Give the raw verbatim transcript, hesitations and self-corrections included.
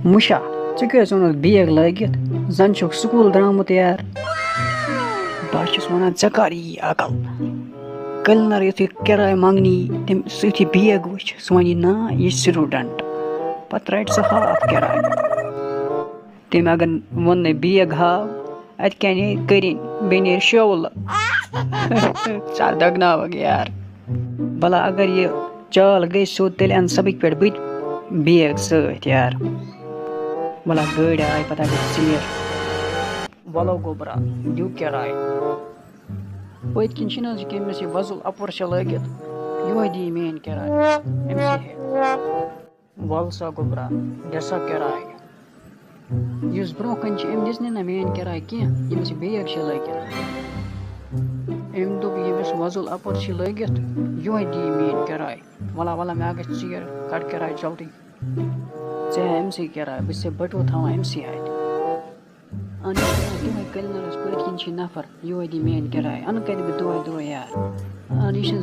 مُشا، ژےٚ کیٛازِ اوٚنُتھ بیگ لٲگِتھ؟ زَن چھُکھ سکوٗل درٛامُت یار۔ بہٕ ہا چھُس وَنان، ژےٚ کَر یی عقل؟ کٔلنَر یُتھُے کِراے منٛگنی، تٔمۍ سۭتۍ یہِ بیگ وٕچھ، سُہ وَنہِ، "نا، یہِ چھِ سٹوٗڈنٛٹ۔" پَتہٕ رَٹہِ سُہ ہاف کِراے۔ تٔمۍ اگر ووٚن نہٕ، "بیگ ہاو"، اَتہِ کیٛاہ نیرِ کٔرِنۍ، بیٚیہِ نیرِ شولہٕ۔ ژٕ دَگناوَکھ یار۔ بَلا اگر یہِ چال گٔے سیوٚد، تیٚلہِ اَنہٕ سبٕکۍ پٮ۪ٹھ بہٕ تہِ بیگ سۭتۍ یار۔ بَلا گٲڑۍ آے، پَتہٕ گٔے ژیر۔ وَلو گوٚبرا، دِیِو کِراے۔ پٔتۍ کِنۍ چھِنہٕ حظ یہِ کٔمِس یہِ وۄزُل اَپُر چھِ لٲگِتھ، یِہوٚے دِیہِ میٛٲنۍ کِراے، أمۍ سٕے ہٮ۪تھ۔ وَل سا گوٚبرا، دِ سا کِراے۔ یُس برٛونٛہہ کَنہِ چھِ، أمۍ دِژ نہٕ نہ میٛٲنۍ کِراے کینٛہہ، ییٚمِس یہِ بیگ چھِ لٲگِتھ۔ أمۍ دوٚپ، ییٚمِس وۄزُل اَپُر چھِ لٲگِتھ، یِہوٚے دِیہِ میٛٲنۍ کِراے۔ وَلا وَلا، مےٚ ہا گژھِ ژیر، کَڑ کِراے جلدی۔ ژےٚ ہا أمۍ سٕے کِراے، بہٕ چھُسے بٔٹوٕ تھاوان أمۍ سٕے اَتھِ۔ اَہَن، یہِ چھُ دۄہَے کٔلنَرَس پٔتۍ کِنۍ چھِ نفر، یِہوٚے دِیہِ میٛٲنۍ کِراے۔ اَنہٕ کَتہِ بہٕ دۄہَے دۄہَے یار؟ اَہَن، یہِ چھِنہٕ زانٛہہ